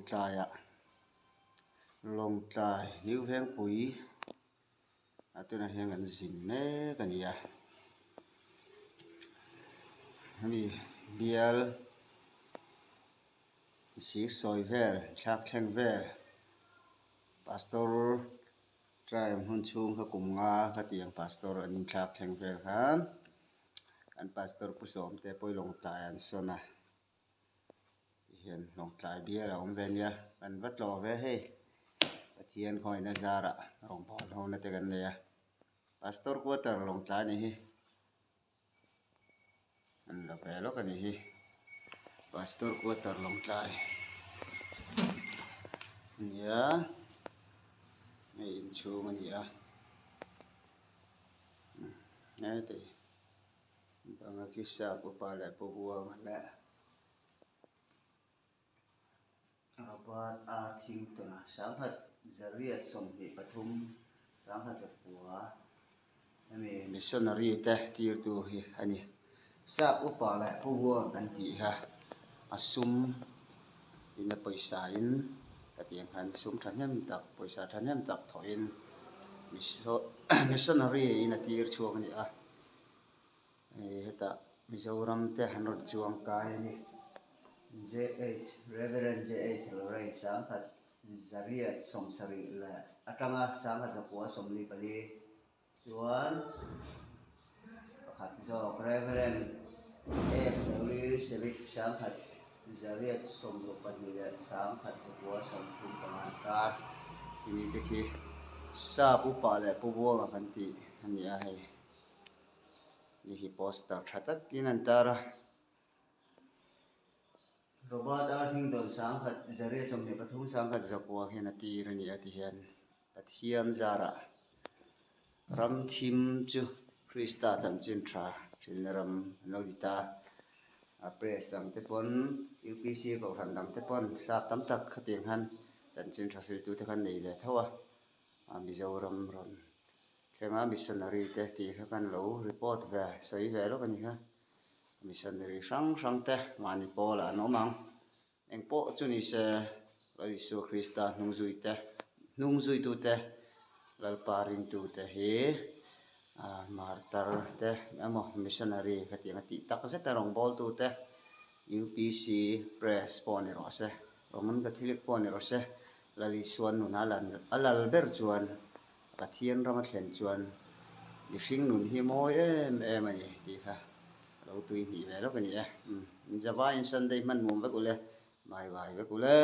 Tlaiah Lawngtlai New Vengpui ah tunah hian kan zin mek a ni a hemi bial siksawi vel thlak thleng vel pastor trial hmun chhung kha kum nga kha tiang pastor an inthlak thleng vel khan an pastor pu sawmte pawh hi Lawngtlai an sawn a. Tihian Lawngtlai bial a awm ve ania kan va tlawh ve hei Pathian khawngaihna zarah rawngbâwl hona te kan nei a Pastor quarter Lawngtlai a nih hi an la ve lawk a nih hi Pastor quarter Lawngtlai a ni a hei inchhung a ni a heti. Banga khi sap upa leh pu buang leh Robert R Thingtawna sangkhat zariat 23 sangkhat zakua hemi missionary te tirtu hi a ni. Sap upa leh pu buang kan tih kha a sum in a pawisa in ka tih ang khan sum thahnem tak pawisa thahnem tak thawhin missionary in a tir chhuak a ni a. Hei hetah Mizoram te an rawn chuang kai a ni. JH Reverend JH Lawrence sangkhat zariat 70 leh atanga sangkhat 944 chuan pakhat zawk Reverend FW Sevick sangkhat zariat 62 leh sangkhat 935 inkar timi te khi Sap upa leh Pu Buanga kan tih a ni a hei. Ni hi poster tha takin an tar a Robert R Hingdon sangkhat zariat 23 sangkhat zakua hian a tir a ni a tihian Pathian zarah ram thim chu Krista chanchin tha hrilna ram an lo ti ta a press dang te pawn UPC kohhran dang te pawn sap tam tak khatiang khan chanchin tha hriltu te khan nei ve tho a Mizoram rawn Thlenga missionary te tih kha kan lo report ve sawi ve lawk a ni kha. Missionary hrang hrang te mahni pawlah an awm ang. Eng pawh chu ni se Lal Isua Krista hnung zui te hnung zuitu te Lalpa ringtu te hi ah martar te emaw missionary khatiang a tih tak zet a rawngbawltu te UPC press pawh ni rawh se Roman Catholic pawh ni rawh se Lal Isua nuna a lal ber chuan Pathian rama thlen chuan mihring nun hi mawi em em a ni tih kha a lo tui hnih ve lawk a ni e. Umm Java in Sunday hman nuam vek ule, bye bye vek ule.